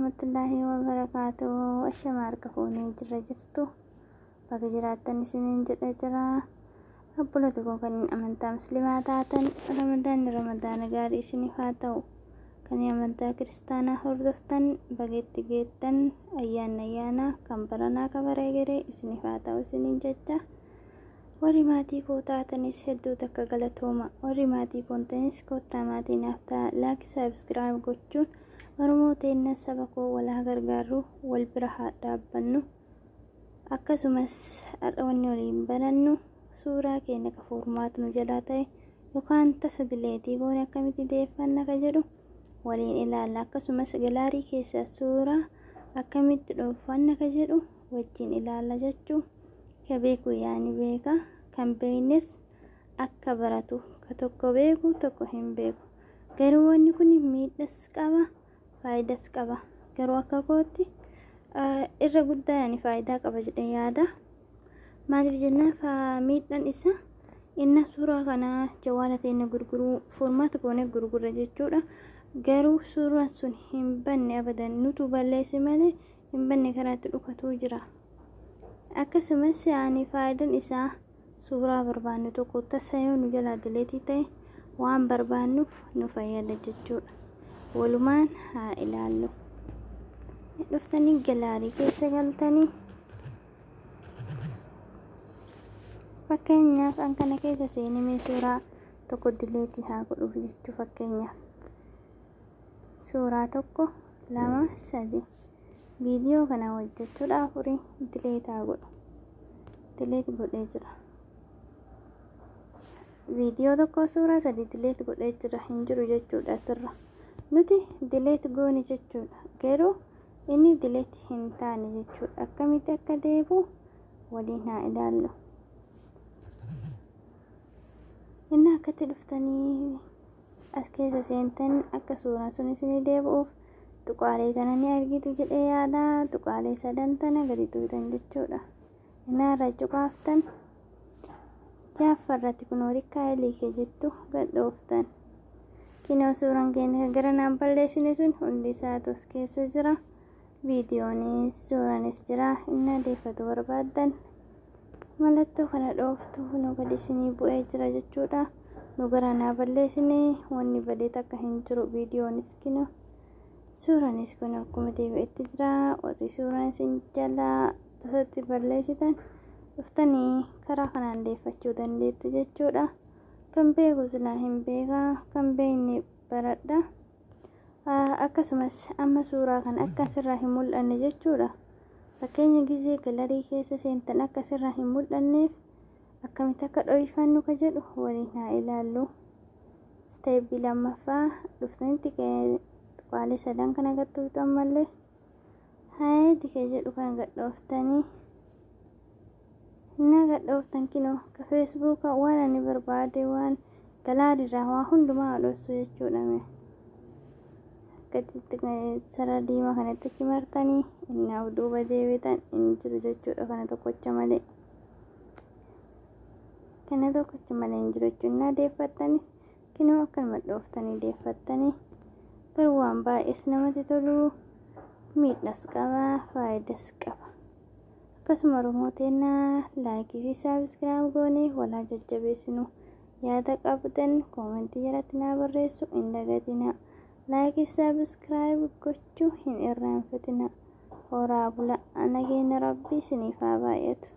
Warahmatullaahi wabarakaatuh. Ashama harka fuunee jirra jirtu. Bakka jiraattan isiniin jedha jira. Obboloota koo kanneen amantaa musliimaa taatan, Ramadaanni Ramadaana gaarii isiniif haa ta'u. Kan amantaa kiristaanaa hordoftan baga itti geettan, ayyaanni ayyaana kan baranaa ka bara egeree isiniif haa ta'u isiniin jecha. Warri maatii koo taatanis hedduu takka galatooma. Warri maatii koo hin ta'inis koottaa maatii naaf ta'a. Like, subscribe gochuun Oromoo teenna, saba koo wal haa gargaarru, wal bira haa dhaabbannu. Akkasumas har'a wanni waliin barannu suuraa keenya ka format nu jalaa ta'e yookaan tasa delete goone akkamitti deeffanna ka jedhu waliin ilaalla. Akkasumas gallery keessaa suuraa akkamitti dhooffanna ka jedhu wajjin ilaalla jechuu. Ka beeku yaani beeka, kan beeknes akka baratu, ka tokko beeku tokko hin beeku. Garuu wanni kun miidhas qaba, faayidaas qaba. Garuu akka kootti irra guddaa yaani faayidaa qaba jedhee yaada. Maaliif jennaan, miidhaan isaa inni suuraa kana jawaala teenya gurguruu, format goonee gurgurra jechuudha. Garuu suuraan sun hin banne abadan, nutu balleesse malee hin banne, karaatti dhukatuu jira. Akkasumas yaani faayidaan isaa suuraa barbaannu tokko tasa yoo nu jalaa delete ta'e waan barbaannuuf nu fayyada jechuudha. Walumaan haa ilaallu. Dhuftanii gallery keessa galtanii, fakkeenyaaf an kana keessa seenee suuraa tokko delete haa godhuuf jechuu. Fakkeenyaaf suuraa tokko, lama, sadi, viidiyoo kana hojjechuudha, afurii delete haa godhu. Delete godhee jira. Viidiyoo tokko, suuraa sadi delete godhee jira, hin jiru jechuudha. Asirra nuti delete goone jechuudha, garuu inni delete hin taane jechuudha. Akkamitti akka deebi'u waliin haa ilaallu. Inni akkatti dhuftanii as keessa seentan, akka suuraan sun isinii deebi'uuf tuqaalee kana ni argitu jedhee yaada. Tuqaalee sadan tana gadi tuutan jechuudha. Inni irra cuqaaftan, jaaffaa irratti kunoo "recovery" kee jettu gad dhooftan. Kinoo suuraan keenya gara naan balleessine sun hundi isaatu as keessa jira. Viidiyoonis suuraanis jira. Inni adeeffatu barbaaddan mallattoo kana dhooftu, nu gadi isinii bu'ee jira jechuudha. Nu gara naa balleessine, wanni badee takka hin jiru. Viidiyoonis kinoo, suuraanis kun akkuma deebi'etti jira. Warri suuraan isin jalaa tasatti balleessitan dhuftanii karaa kanaan deeffachuu dandeettu jechuudha. Kan beeku silaa hin beekaa, kan beekne baradha. Akkasumas amma suuraa kan akka asirraa hin mul'anne jechuudha. Fakkeenya gizee gallery keessa seentan akka asirraa hin mul'anneef akkamitti akka dho'ifannu ka jedhu waliin haa ilaallu. Step lammaffaa dhuftanitti tuqaalee sadan kana gattuutu, ammallee "hide" ka jedhu kana gadhooftanii, innaa gadhooftan kinoo ka Feesbuuka waan ani barbaade, waan galleryrraa waa hundumaa dhossu jechuudha. Akkasitti sarara diimaa kanatti achi martanii innaaf duuba deebitan hin jiru jechuudha. Kana tokkocha malee, kana tokkocha malee hin jiru jechuudha. Innaa deeffattanis kinoo akkanuma dhooftanii deeffattanii. Garuu waan baay'ees namatti tolu, miidhas qaba, faayidaas qaba. Akkasuma Oromoo teennaa like fi subscribe goonee walaa jajjabeessinu. Yaada qabdan comment jalatti naa barreessu hin dagatinaa. Like fi subscribe gochuu hin irraanfatinaa. Horaa bula, nageenya rabbii isiniif haa baay'atu.